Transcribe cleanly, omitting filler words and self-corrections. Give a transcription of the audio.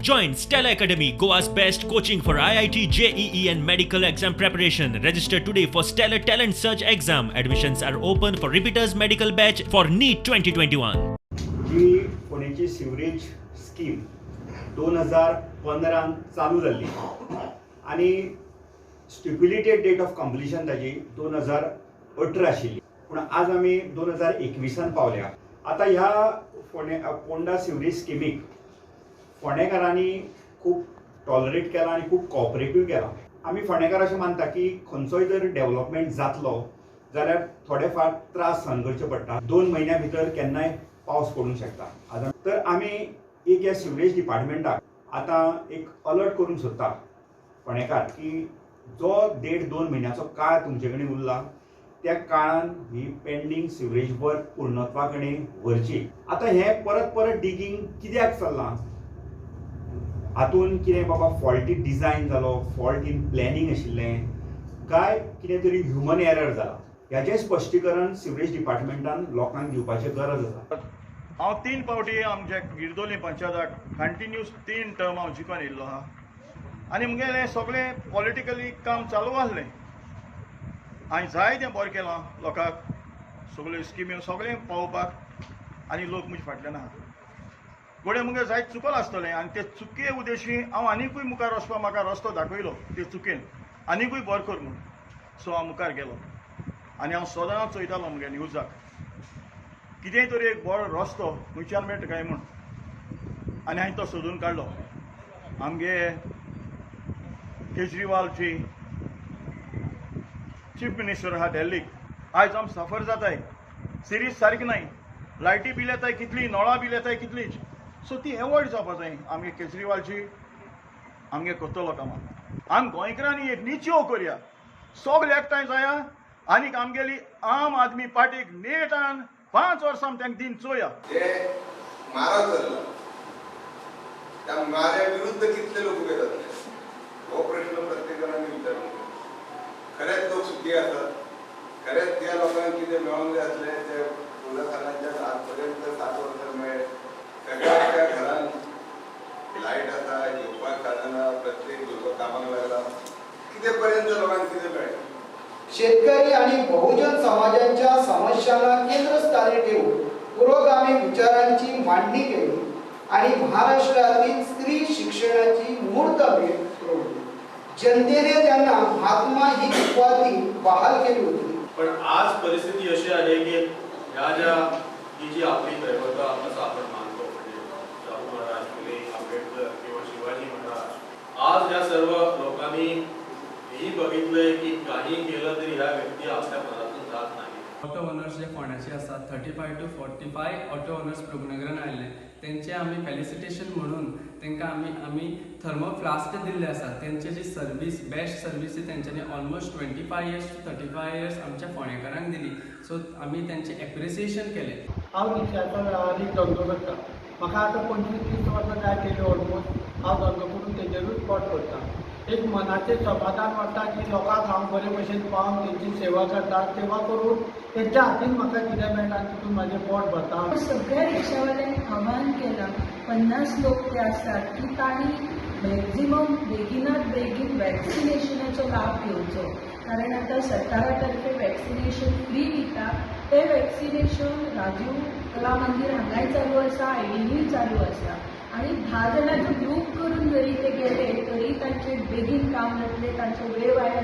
Join Stella Academy, Goa's best coaching for IIT, JEE, and medical exam preparation. Register today for Stellar Talent Search exam. Admissions are open for repeaters medical batch for NEET 2021. जी फोंडेची sewerage scheme 2015 चालू जाल्ली आनी stipulated date of completion ताजी 2018 आशिल्ली, पूण आज आमी 2021 पावल्या. आतां ह्या फोंडे पोंडा सिवरेज स्किमीक फोंडेकारांनी खूब टॉलरेट केला आनी खूब कॉपरेटीव केला. आमी फोंडेकार अशें मानता की खंयचोय जर डेवलपमेंट जातलो जाल्यार थोडे फार त्रास सहन करचे पडटा. 2 म्हयन्या भितर केन्नाय पावस पडूंक शकता. आतां तर आमी एक ह्या सिवरेज डिपार्टमेंटाक आतां एक अलर्ट करूंक सोदता फोंडेकार की जो देड दोन म्हयन्याचो काळ तुमचे कडेन उरला, त्या काळान ही पेंडींग सिवरेज वर्क पूर्णत्वा कडेन व्हरची. आतां हें परत परत डिगींग कित्याक चल्लां? हातून कितें बाबा फॉल्टी डिजायन जालो, फॉल्ट इन प्लॅनिंग आशिल्लें काय कितें तरी ह्युमन एरर जाला, ह्याचें स्पश्टीकरण सिवरेज डिपार्टमेंटान लोकांक दिवपाचें गरज आसा. हांव तीन पावटी आमच्या गिरदोली पंचायताक कंटिन्यूस तीन टर्म हांव जिखून येयल्लो आहा आनी मुगेलें सगळें पॉलिटिकली काम चालू आसलें. हांवें जायतें बरें केलां लोकांक, सगळ्यो स्किम्यो सगळें पावोवपाक आनी लोक म्हजे फाटल्यान आहा. घडये मुगे जायत चुकलां आसतलें आनी ते चुके उद्देशी हांव आनिकूय मुखार वचपाक म्हाका रस्तो दाखयलो ते चुकेन आनिकूय बरें कर म्हूण. सो हांव मुखार गेलो आनी हांव सदांच चोयतालो मुगे न्यूजाक कितेंय तरी एक बरो रस्तो खंयच्यान मेळटा काय म्हूण आनी हांवें तो सोदून काडलो. आमगे केजरीवालजी चीफ मिनिस्टर आहा दिल्लीक. आयज आम सफर जाताय, सिरीज सारकी नाय, लायटी बील येताय कितली, नळां बील येताय कितलीच. सो ती एवॉयड जावपा जाय. आमगे केजरीवालजी आमगे करतलो कामां. आम गोंयकारांनी एक निश्चय करया, सगळे एकठांय जाया आनीक आमगेली आम आदमी पार्टीक नेटान 5 वर्सां आमी तांकां दिन चोया. जे मारा चल्ला त्या माऱ्या विरुद्ध कितले लोक उभे जातले हो प्रश्न प्रत्येक जणांनी विचारूंक जाय. खरेंच लोक सुखी आसात? खरेंच त्या लोकांक कितें मेळोंक जाय आसलें ते पुलखानाच्या आजपर्यंत 7 वर्सां मेळ्ळे? सगळ्या घरान लायट आसा, जेवपाक साधन आहा, प्रत्येक भुरगो कामाक लागला, कितें पर्यंत लोकांक कितें मेळ्ळें? शेतकरी आणि बहुजन समाजांच्या समस्यांना केंद्रस्थानी ठेवून पुरोगामी विचारांची मांडणी केली आणि महाराष्ट्रातील स्त्री शिक्षणाची मुहूर्तमेढ रोवली. जनतेने त्यांना महात्मा ही उपाधी बहाल केली होती. पण आज परिस्थिती अशी आहे की ह्या ज्या ही जी आपली दैवता असं आपण मानतो, म्हणजे शाहू महाराज, फुले, आंबेडकर किंवा शिवाजी महाराज, आज ह्या सर्व लोकांनी हेही बघितलंय की काही केलं तरी ह्या व्यक्ती आपल्या पदातून जात नाही. ऑटो ओनर्स जे फोंड्याचे आसात, 35 to 45 auto owners प्रभुनगरान आयिल्ले, तेंचे आमी फेलिसिटेशन म्हणून तांकां आमी थर्मो फ्लास्क दिल्ले आसा. तेंची जी सर्वीस, बेस्ट सर्वीस ही तेंच्यांनी almost 25 years to 35 years आमच्या फोंडेकारांक दिली. सो आमी तेंचें एप्रिसिएशन केलें. हांव रिक्षाचो वेव्हारीक धंदो करता. म्हाका आतां 25-30 वर्सां जायत गेली ऑलमोस्ट. हांव धंदो करून तेजेरूच पोट भरता. एक मनाचें समाधान वाडटा की लोकांक हांव बरे भशेन पावन तेंची सेवा करता. सेवा करून तेंच्या हातीन म्हाका कितें मेळटा आनी तितून म्हाजें पोट भरता. सगळ्या रिक्षावाल्यांनी आवाहन केलां, 50 लोक ते आसात की तांणी मॅक्झिमम बेगिनात बेगीन वॅक्सिनेशनाचो लाभ घेवचो, कारण आतां सरकारा तर्फे वॅक्सिनेशन फ्री दिता. तें वॅक्सिनेशन राजीव कला मंदीर हांगाय चालू आसा, आयडीनूय चालू आसा आनी 10 जाणांचो ग्रूप करून जरी ते गेले तरी तांचें बेगीन काम जातलें, तांचो वेळ वाया.